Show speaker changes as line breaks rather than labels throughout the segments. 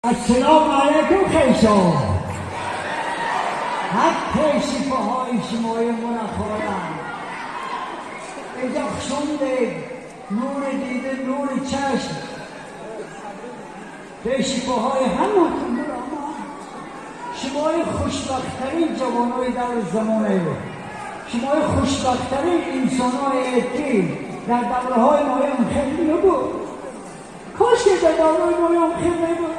السلام علیکم خیشان حق شفاهای شمای مرخوایم ایجا خشونده نور دیده نور چشم به شفاهای همتون مرا شمای خوشبختترین جوانای در زمانه شمای خوشبختترین انسانهای که در دوره‌های مایم خیلی نبود. کاش که در دوره‌های مایم خیلی نبود.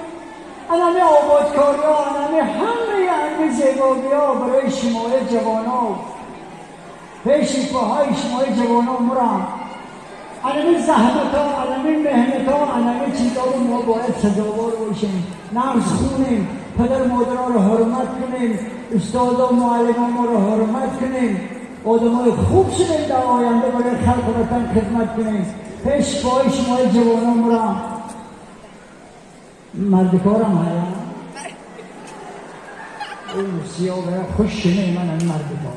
انمی آبادکاری ها، انمی همه همه زیبایی ها برای شمای جوان ها، پیش پاهای شمای جوان ها مرم. انمی زحمت ها، انمی مهنت ها، انمی چیزها رو ما باید سزاوار باشیم، نغز خونیم، پدر مادر ها رو حرمت کنیم، استاد و معلم ها ما رو حرمت کنیم، آدم های خوب شدیم در آینده برای خلق وطن خدمت کنیم. پیش پای شمای جوان ها مرم. مردکارم هیا او سیاه خوش من این مردکار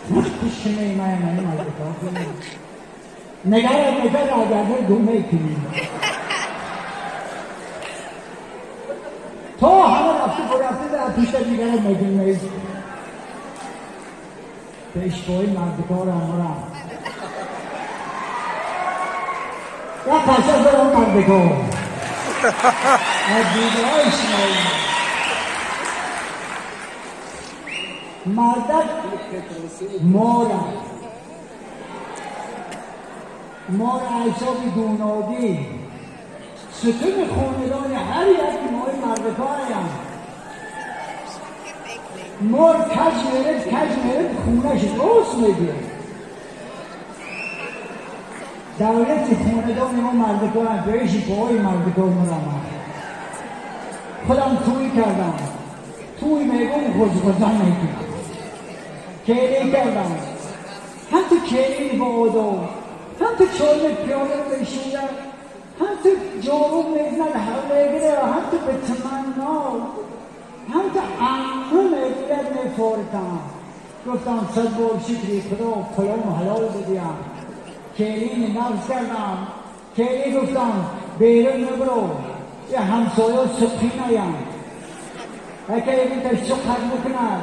خوش من این مردکار نگر نگر آگرده دومه کنیم تا همه رفته برفته در پشت دیگر میکنیم. پیش پای مردکارم مرم. یا پس برام مردکار از دیده های شما مردک مارم مار اعصاب گوناگی ستون خاندان هر یک مای مردکاریم. مار کج میرد کج میرد خونش راست میگیره. دولت خاندان ما مردکارم بهش پاهای مردکار مرم. خودم توی کردم توی میگم خوزخوزن میکنم کلی کردم هم تو کلی با آدم هم تو چالم پیاله بشویم هم تو جارو میزند حوله هم تو به تمنا هم تو عمو میگوید میفارتم. گفتم صد بار شکری خدا پلام حلال بدیم. کلی نفس کردم کلی گفتم بیرون نبرو یه همسایه سخی نیم اگه یکی تش سخت بکند.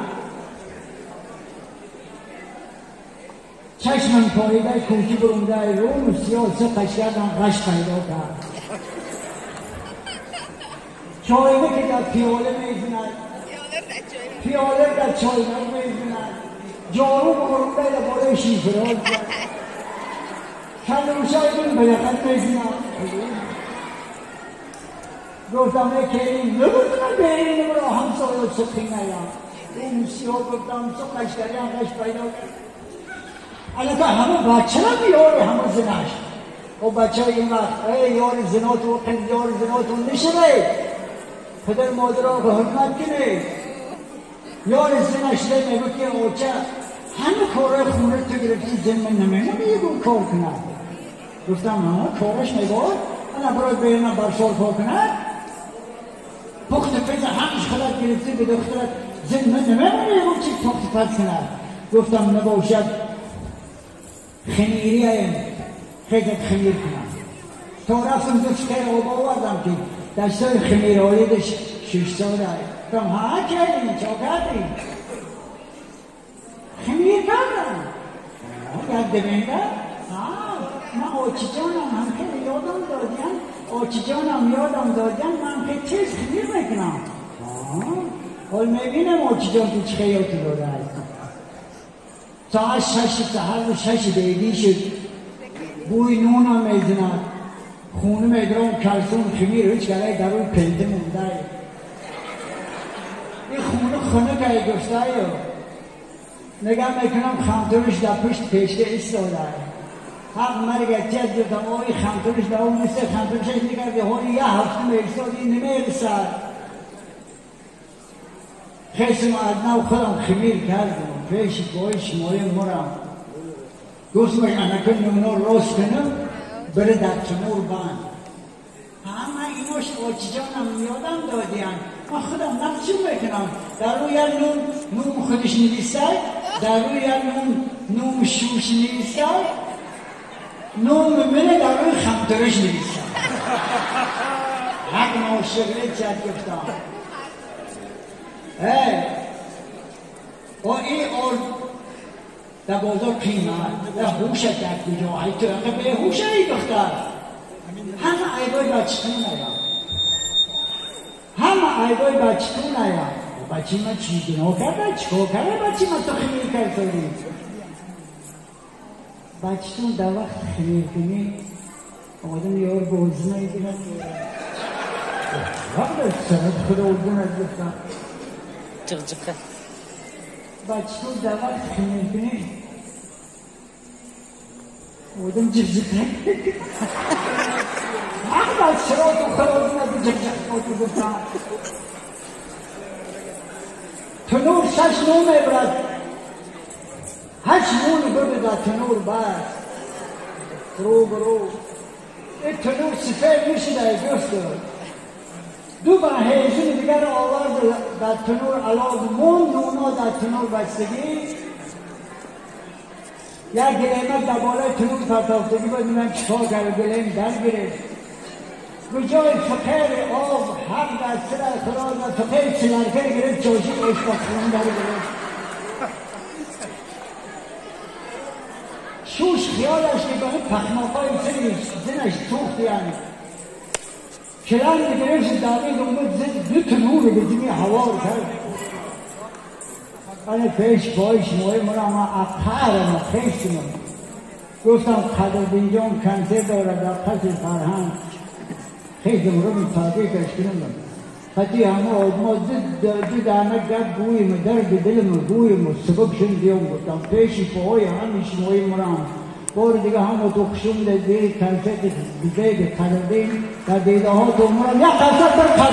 چشمم پاییده کوچی برونده روم سیاه سقش کردم غش پیدا کرد. چایمه که در پیاله میزند پیاله در چایمه میزند جارو برونده در بالای شیفرال کرد کلوشای من به یقت میزنم. گفتم ای کلی نبودم به این نبرا همسایه سخی نیم. اون سیاه گفتم سقش کردیم غش پیدا کرد. البته همه بچه هم یار همه زنش و بچه این وقت ای یار زناتو یار زناتو نشده پدر مادر را به حرمت کنه. یار زنش ده میگو که اوچه همه کارهای خونه تو گرفتی زن من نمیدونم یه گو کار کنه. گفتم همه کارش نگاه انا برای بیرونم برسال کار کنه پخت پز همش خلط گرفتی به دخترت زن من نمیدونم یه گو چی پخت پز کنه. گفتم نباشد خمیری هایم خیزت خمیر کنم. تا رفتم دو شکر آب آوردم که دستای خمیر آیدش 6 ساله. گفتم ها کردیم چا کردیم خمیر کردم یاد دمینده من آچی جانم هم خیلی یادم دادیم آچی جانم یادم دادیم من خیلی چیز خمیر میکنم. حال میبینم آچی جان تو چه یادی داده. ساعت 6 سحر و 6 دقیقی شد بوی نونم میزند خونه میدرم کلسون خمیر هیچ گلای در اون پلده مونده. این خونه خونه که گفته نگاه میکنم خمترش در پشت پیشته ایستاده. حق مرگ جد گفتم آی خمترش در اون مثل خمترش نکرده حالی یه هفته میرساد این نمیرسد. خیسم از نو خودم خمیر کردم پیش پای شمای مرم. گفتم انا که نونا راست کنم بره در تنور بند. همه ایناش آچی جانم یادم دادیم. من خودم نقشی میکنم در روی یک نون نوم خودش نویسه در روی یک نون نوم شوش نویسه نوم منه در روی خمترش نویسه. شگرد چند گفتم ای و این آرد در بازار قیمت در هوشت در کجا ای تو انقدر به هوش ای دختر همه عیبای بچتون آیا همه عیبای بچتون آیا بچی من چی گناه کرده چیکار کرده بچی من تو خمیر کرد توری بچتون در وقت خمیر کنی آدم یار بازی نگیرد وقت سرد خدا اردون از گفتم
جق جقه
بچتون در وقت خمیر کنی آدم جق جقه وقت چرا تو خدا اردون از جق جقه تو گفتم تنور شش نون میبرد هشت نون برد در تنور بس رو برو این تنور سفید میشده گفت دو بار هیزون دیگر آورد در تنور علاوه موند اونا در تنور بستگی یک گلیمک در بالای تنور پرتافتگی بود من چیکار کرد گلیم در گرفت به جای فقیر آب حق در سر خدا و فقیر چلرکه گرفت چاشی اشپاخون در گرفت شوش خیالش که به پخماقای زنش سوخت یعنی کلان گرفت داوید اومد زد دو تنور به زمین هوار کرد انا پیش پایش موی مرا ما اقهر ما خیشتم گفتم قدر بینجان کنسه دارد در قصر فرهنگ خیشتم رو مصادقه کشکنم خطی همه آدما دو دانه گپ گویم درد دلم گویم و سبک شدیم گفتم پیش پاهای همیش موی مرام بار دیگه هم تو خشوم ده کنسرت بزید قدردین در دیده ها تو مرام یک قصد بر